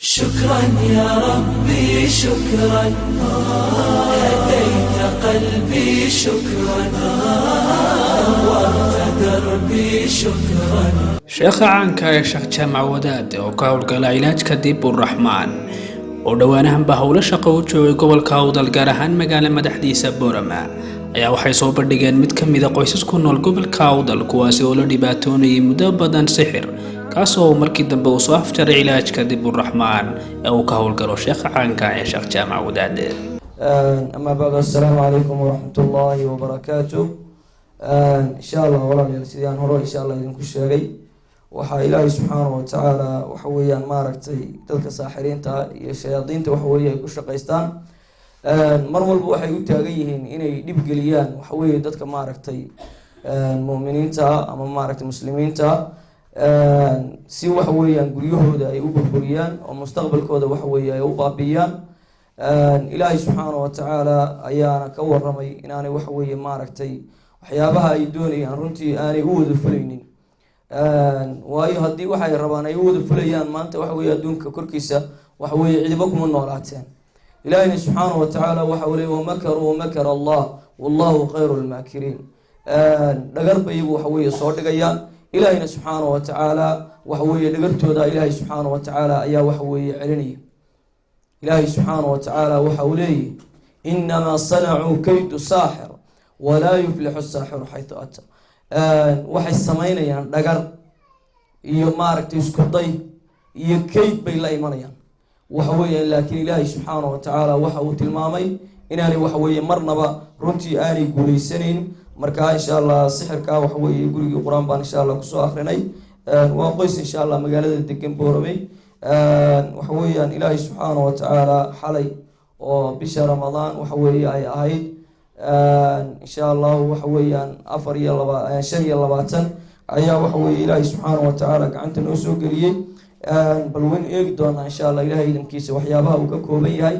شكرا يا ربي، شكرا، هديت قلبي، شكرا، نورت دربي، شكرا. Sheekha caanka ee Sheekh Jaamac Wadaad oo ka howlgala cilaajka Diburaxmaan oo dhowaanahanba howlo shaqo u joogay gobolka Awdal, gaar ahaan magaalo madaxdiisa Boorama, ayaa waxay soo bandhigeen mid ka mid a qoysas ku nool gobolka Awdal, kuwaasi oo la dhibaatoonayay muddo badan sixir, kaasoo uu markii dambe uu soo afjaray cilaajka Diburaxmaan ee uu ka howlgalo sheekha caanka ee Sheekh Jaamac Wadaad. Amaa bacd, assalaamu calaykum waraxmat ullaahi wabarakaatu. Insha Allah walaalayaal, sidii aan hore insha Allah idinku sheegay, waxaa Ilaahay subxaana watacaala waxa weeyaan maaragtay dadka saaxiriinta iyo shayaadiinta waxa weeye ay ku shaqaystaan mar walba waxay u taagan yihiin inay dhib geliyaan waxa weeye dadka maaragtay mu'miniinta ama maaragtay muslimiinta, si waxa weeyaan guryahooda ay u burburiyaan oo mustaqbalkooda waxa weeye ay u baabi'iyaan. Ilaahay subxaana watacaala ayaana ka waramay inaanay waxa weeye maaragtay waxyaabaha ay doonayaan runtii aanay u wada fulaynin, waayo haddii waxay rabaan ay u wada fulayaan, maanta waxa weye adduunka korkiisa waxa weeye cidibo kuma noolaateen. Ilaahina subxaana watacaala waxa uu leey: "Wamakaruu makar Allah, wallahu khayru lmaakiriin." Dhagar ba iyagu waxa weeye soo dhigayaan, Ilaahina subxaana watacaala waxa weeye dhagartooda Ilaahay subxaana watacaala ayaa waxa weeye celinaya. Ilaahay subxaana watacaala waxa uu leeyahy: "Inamaa sanacuu kaydu saaxir, walaa yuflixu saaxiru xaytu ataa." Waxay samaynayaan dhagar iyo maaragtay isku day iyo kayd bay la imanayaan waxa weeyaan, laakiin Ilaahay subxaana watacaala waxa uu tilmaamay inaanay waxa weeye marnaba runtii aanay guuleysanayn. Marka insha Allah sixirka waxa weeye gurigii Qur-aan baan insha Allah kusoo akrinay. Waa qoys insha Allah magaalada degan Boorame. Waxa weeyaan Ilaahay subxaana watacaala xalay oo bisha Ramadaan waxa weeye ay ahayd insha Allahu waxa weeyaan afar iyo laba 25 ayaa waxa weeye Ilaahay subxaana watacaala gacanta noo soo geliyey. Bal waynu eegi doonaa insha Allah Ilahay idamkiisa waxyaabaha uu ka kooban yahay.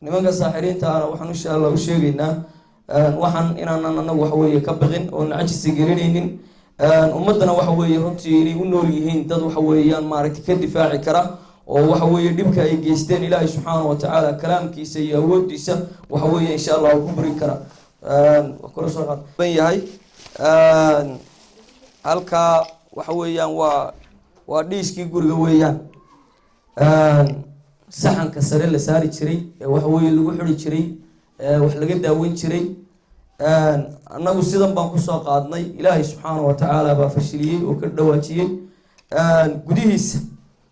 Nimanka saaxiriintaana waxaan insha Allah u sheegaynaa waxaan inaanan anagu waxaweeye ka baqin oon cajisi gelinaynin, ummaddana waxa weeye runtii inay u nool yihiin dad waxa weeyaan maaragtay ka difaaci kara oo waxa weeye dhibka ay geysteen Ilaahay subxaana watacaala kalaamkiisa iyo awoodiisa waxa weeye insha Allah ku burin kara. Kula soo yahay halkaa waxa weeyaan waa dhiishkii guriga weeyaan, saxanka sare la saari jiray ee waxa weeye lagu xiri jiray, wax laga daaweyn jiray. Annagu sidan baan kusoo qaadnay. Ilaahay subxaana watacaala baa fashiliyey oo ka dhawaajiyey. Gudihiisa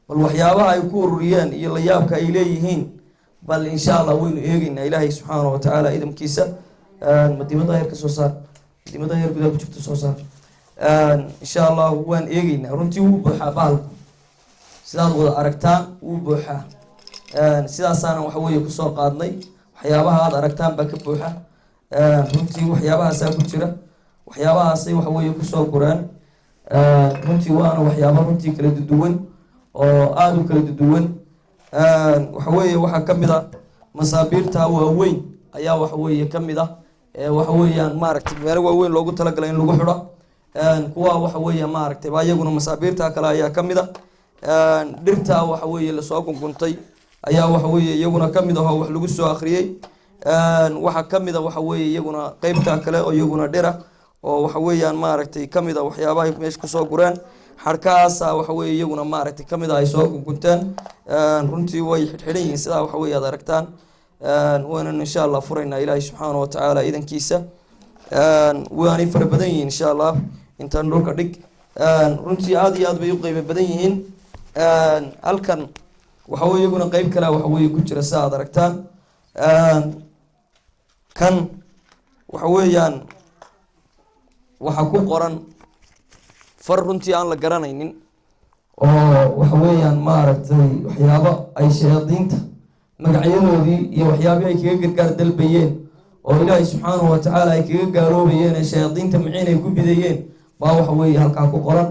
bal waxyaabaha ay ku ururiyeen iyo layaabka ay leeyihiin bal insha Allah waynu eegeynaa Ilaahay subxaana watacaala idamkiisa. Madiimada yar ka soo saar, madiimada yar gudaha ku jirta soo saar. Insha Allah waan eegeynaa. Runtii wuu buuxaa bahalku, sidaad wada aragtaan wuu buuxaa. Sidaasaana waxa weeye kusoo qaadnay. Waxyaabaha aad aragtaan baa ka buuxa runtii, waxyaabahaasaa ku jira, waxyaabahaasay waxa weeye kusoo gureen runtii, waana waxyaaba runtii kala duduwan oo aada u kala duduwan. Waxa weeye waxaa kamid a masaabiirta waaweyn ayaa waxa weeye kamid ah waxa weeyaan maaragtay meelo waaweyn loogu talagalay in lagu xidho. Kuwa waxa weeye maaragtay ba iyaguna masaabiirta kale ayaa kamid a. Dhirta waxa weeye lasoo gunguntay ayaa waxa weeye iyaguna kamid ah oo wax lagu soo akhriyey. Waxaa kamid a waxa weeye iyaguna qeybta kale oo iyaguna dhira oo waxa weeyaan maaragtay kamid a waxyaabahay meesha kusoo gureen. Xarkahaasa waxa weeye iyaguna maaragtay kamid a ay soo gungunteen. Runtii way xidhxidhan yihiin, sidaa waxa weye aad aragtaan. Waynanu insha Allah furaynaa Ilaahay subxaana watacaala idankiisa. Waanay fara badan yihiin insha Allah. Intaan dhulka dhig. Runtii aada iyo aad bay u qeybo badan yihiin. Halkan waxa weye iyaguna qeyb kale waxa weye ku jira, sida aad aragtaan. Kan waxa weeyaan waxaa ku qoran far runtii aan la garanaynin oo waxa weeyaan maaragtay waxyaabo ay shayaadiinta magacyadoodii iyo waxyaabihii ay kaga gargaar dalbayeen oo Ilaahay subxaanahu watacaala ay kaga gaaloobayeen ee shayaadiinta maciin ay ku bidayeen baa waxa weeye halkaa ku qoran.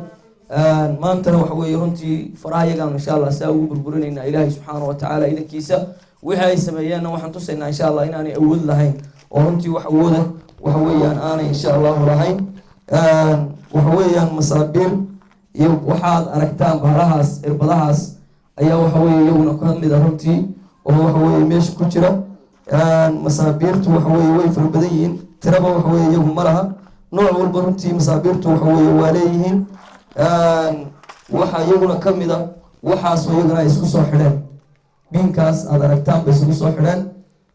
Maantana waxa weeye runtii faraha iyagaan insha Allah saa ugu burburinaynaa Ilaahay subxaana watacaala idankiisa. Wixii ay sameeyeenna waxaan tusaynaa insha Allah inaanay awood lahayn oo runtii wax awooda waxa weeyaan aanay insha Allahu lahayn. Waxa weeyaan masaabiir iyo waxaad aragtaan bahalahaas, irbadahaas. Ayaa waxa weeye iyaguna ka mid a runtii oo waxa weeye meesha ku jira. Masaabiirtu waxa weeye way fara badan yihiin, tiraba waxa weeye iyagu ma laha. Nooc walba runtii masaabiirtu waxa weeye waa leeyihiin. Waxaa iyaguna ka mid a waxaasoo iyaguna ay isku soo xidheen. Biinkaas aada aragtaan bay isugu soo xidheen.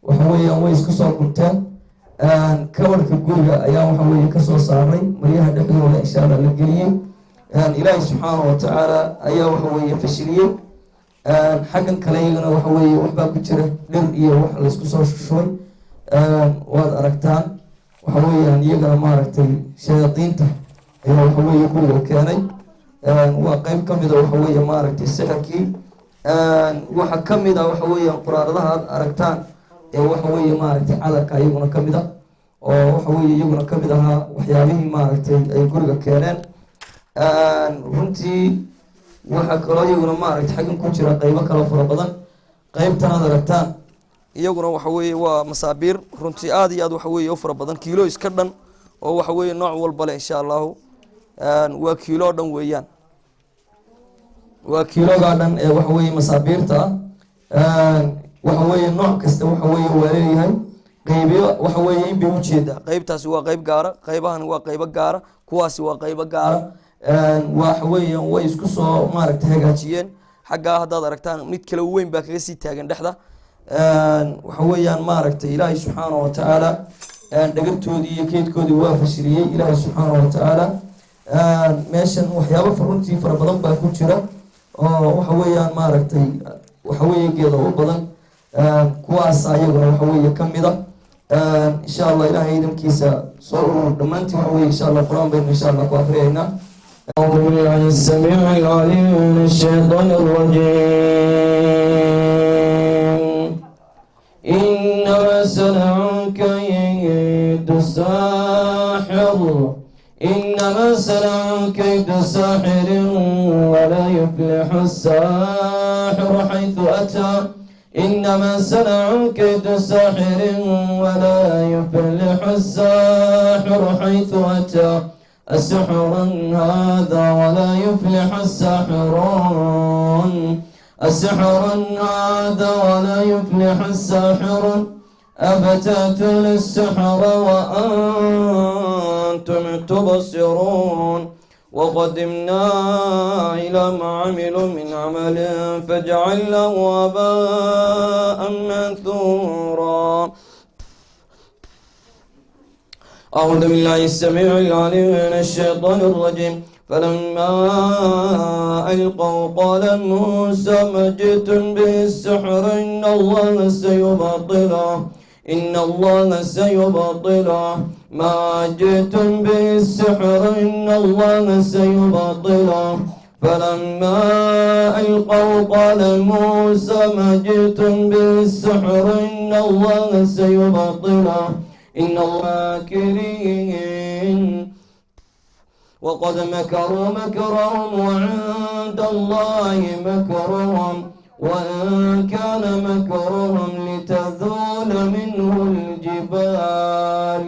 Waxa weeyaan way isku soo gunteen. Kabarka guriga ayaa waxa weeye kasoo saaray, maryaha dhexdooda insha Allah la geliyey. Ilaahay subxaana wa tacaala ayaa waxa weeye fashiliyey. Xaggan kale iyagana waxa weeye waxbaa ku jira, dhir iyo wax laysku soo shubay, waad aragtaan. Waxa weeyaan iyagana maaragtay shayaadiinta ayaa waxa weeye guriga keenay. Waa qeyb ka mida waxa weeye maaragtay sixirkii. Waxa ka mid a waxa weeyaan quraaradaha aad aragtaan ee waxa weeye maaragtay cadarka iyaguna ka mid a oo waxa weeye iyaguna ka mid ahaa waxyaabihii maaragtay ay guriga keeneen. Runtii waxaa kaloo iyaguna maaragtay xaggan ku jira qeybo kaloo fara badan. Qeybtan aad aragtaan iyaguna waxa weeye waa masaabiir runtii aada iyo aad waxa weeye u fara badan, kiilo iska dhan oo waxa weeye nooc walba le insha Allahu. Waa kiilo dhan weeyaan, waa kiilogaa dhan ee waxa weeye masaabiirta ah. Waxa weeye nooc kasta waxa weeye waa leeyahay qeybiyo. Waxa weeye in bay ujeedaa, qeybtaasi waa qeyb gaara, qeybahan waa qeybo gaara, kuwaasi waa qeybo gaara. Waxa weeyaan way isku soo maaragtay hagaajiyeen. Xaggaa haddaad aragtaan mid kale weyn baa kaga sii taagan dhexda. Waxa weeyaan maaragtay Ilaahay subxaana wa tacaala dhagartoodii iyo keydkoodii waa fashiliyey Ilaahay subxaana wa tacaala. Meeshan waxyaabo runtii fara badan baa ku jira oo waxa weeyaan maaragtay waxa weeye geeda u badan. Kuwaas ayaguna waxa weeye ka mida insha Allah. Ilahay idamkiisa soo urur dhammaantiin waxa weye insha Allah Qur-aan baynu insha Allah ku akriyaynaa. أعوذ بالله السميع العليم من الشيطان الرجيم. إنما صنعوا كيد الساحر، إنما صنعوا كيد ساحر، ولا يفلح الساحر حيث أتى. إنما صنعوا كيد ساحر، ولا يفلح الساحر حيث أتى. أسحر هذا ولا يفلح الساحرون. أسحر هذا ولا يفلح الساحرون. أفتأتون السحر وأنتم تبصرون. وقدمنا إلى ما عملوا من عمل فجعلناه هباء منثورا. أعوذ بالله السميع العليم من الشيطان الرجيم. فلما ألقوا قال موسى ما جئتم به السحر، إن الله سيبطله، إن الله سيبطله. ما جئتم به السحر، إن الله سيبطله. فلما ألقوا قال موسى ما جئتم به السحر، إن الله سيبطله، إن الله ماكرين. وقد مكروا مكرهم وعند الله مكرهم، وإن كان مكرهم لتزول منه الجبال.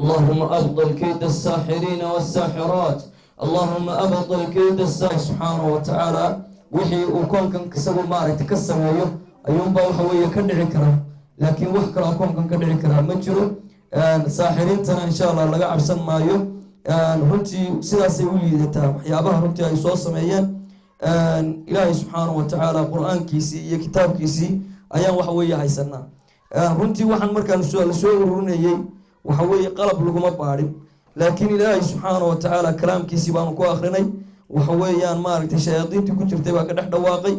اللهم أبطل كيد الساحرين والساحرات، اللهم أبطل كيد الساحرين. Subxaanahu wa tacaala wixii uu koonkan isagu maaragtay ka sameeyo ayuunbaa waxa weeye ka dhici karaa, laakiin wax kaloo koonkan ka dhici karaa ma jiro. Saaxiriintana insha Allah laga cabsan maayo. Runtii sidaasay u liidataa waxyaabaha runtii ay soo sameeyeen. Ilaahay subxaanahu wa tacaala Qur-aankiisii iyo kitaabkiisii ayaan waxa weeye haysanaa. Runtii waxaan markaan lasoo ururinayey waxa weeye qalab laguma baadhin, laakiin Ilaahay subxaanahu wa tacaala kalaamkiisii baanu ku akrinay. Waxa weeyaan maaragtay shayaadiintii ku jirtay baa ka dhex dhawaaqay.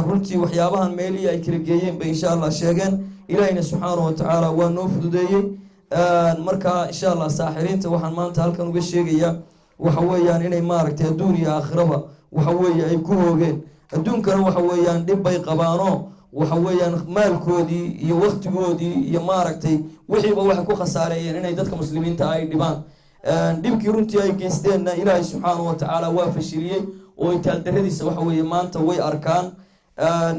Runtii waxyaabahan meelihii ay kala geeyeen bay insha Allah sheegeen. Ilaahayna subxaanahu wa tacaala waa noo fududeeyey. Marka insha Allah saaxiriinta waxaan maanta halkan uga sheegayaa waxa weeyaan inay maaragtay adduun iyo aakhiraba waxa weeye ay ku hoogeen. Adduunkana waxa weeyaan dhib bay qabaanoo waxa weeyaan maalkoodii iyo waktigoodii iyo maaragtay wixiiba waxay ku khasaareeyeen inay dadka muslimiinta ay dhibaan. Dhibkii runtii ay geysteenna Ilaahay subxaanahu wa tacaala waa fashiliyey oo itaaldaradiisa waxa weeye maanta way arkaan.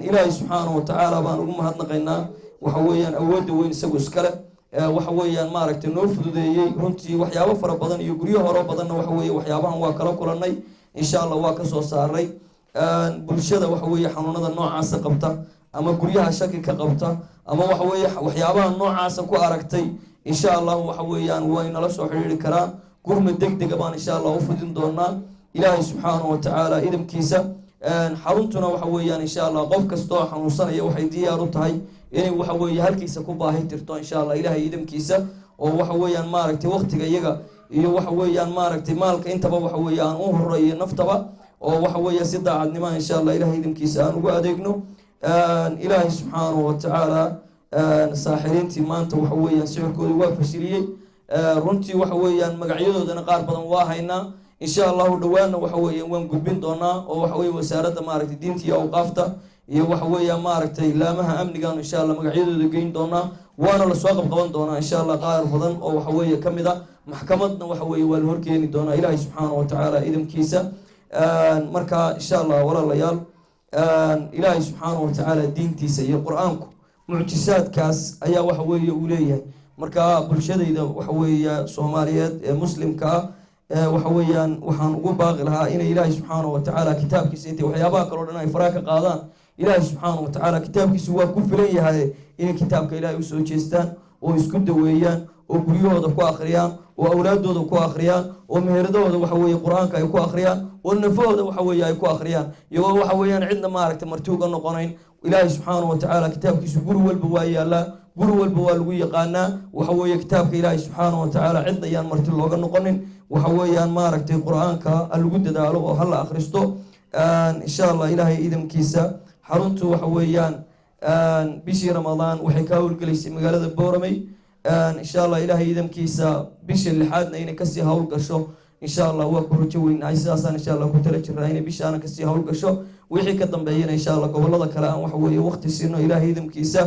Ilaahay subxaanahu wa tacaala baan ugu mahadnaqaynaa. Waxa weeyaan awoodda weyn isagu iskale waxa weeyaan maaragtay noo fududeeyey runtii waxyaabo fara badan iyo guryo horo badanna waxa weeye waxyaabahan waa kala kulanay. Insha Allah waa kasoo saaray. Bulshada waxa weeye xanuunada noocaasa qabta ama guryaha shaki ka qabta ama waxa weeye waxyaabaha noocaasa ku aragtay, insha Allahu waxa weeyaan way nala soo xiriiri karaan. Gurmad deg dega baan insha Allah u fidin doonaa, Ilaahay subxaanahu watacaala idamkiisa. Xaruntuna waxa weeyaan insha Allah qof kastoo xanuunsanaya waxay diyaar u tahay inay waxa weeye halkiisa ku baahi tirto, insha Allah, Ilaahay idamkiisa, oo waxa weeyaan maaragtay waqtiga iyaga iyo waxa weeyaan maaragtay maalka intaba waxa weeye aan u horeeyo naftaba, oo waxa weeye si daacadnima insha Allah Ilahay idamkiisa aan ugu adeegno. Ilaahay subxaanahu watacaala saaxiriintii maanta waxa weeyaan sixirkoodii waa fashiliyey. Runtii waxa weeyaan magacyadoodana qaar badan waa haynaa. Insha Allahu dhowaanna waxa weeyaan waan gudbin doonaa, oo waxa weye wasaaradda maaragtay diinta iyo awqaafta iyo waxa weeyaan maaragtay laamaha amnigaanu insha Allah magacyadooda geyn doonaa, waana lasoo qabqaban doonaa insha Allah qaar badan oo waxa weeye kamid a. Maxkamadna waxa weeye waa la horkeeni doonaa, Ilaahay subxaana watacaala idamkiisa. Marka insha Allah walaalayaal, Ilaahay subxaana watacaala diintiisa iyo Qur-aanku mucjisaadkaas ayaa waxa weeye uu leeyahay. Marka bulshadayda waxa weeye Soomaaliyeed ee Muslimka ah waxa weeyaan waxaan ugu baaqi lahaa inay Ilaahay subxaana watacaala kitaabkiisa intay waxyaabaha kaleo dhan ay faraha ka qaadaan, Ilaahay subxaana watacaala kitaabkiisu waa ku filan yahay, inay kitaabka Ilaahay usoo jeestaan oo isku daweeyaan oo guryahooda ku akhriyaan oo awlaadooda ku akhriyaan oo meheradahooda waxa weeye Qur-aanka ay ku akhriyaan oo nafahooda waxa weeye ay ku akhriyaan, iyagoo waxa weeyaan cidna maaragtay marti uga noqonayn. Ilaahay subxaana watacaala kitaabkiisu guri walba waa yaalaa, guri walba waa lagu yaqaanaa. Waxa weeye kitaabka Ilaahay subxaana watacaala cid ayaan marti looga noqonin. Waxa weeyaan maaragtay Qur-aanka ha lagu dadaalo oo hala akhristo insha Allah Ilaahay idamkiisa. Xaruntu waxa weeyaan bishii Ramadaan waxay ka howlgelaysay magaalada Booramey. Insha Allah Ilaahay idamkiisa bisha lixaadna inay kasii howlgasho insha Allah waa ku rajo weynahay. Sidaasaan insha Allah ku tala jirnaa inay bishaana kasii howlgasho, wixii ka dambeeyana insha Allah gobolada kale aan waxa weeye waqti siino, Ilaahay idamkiisa.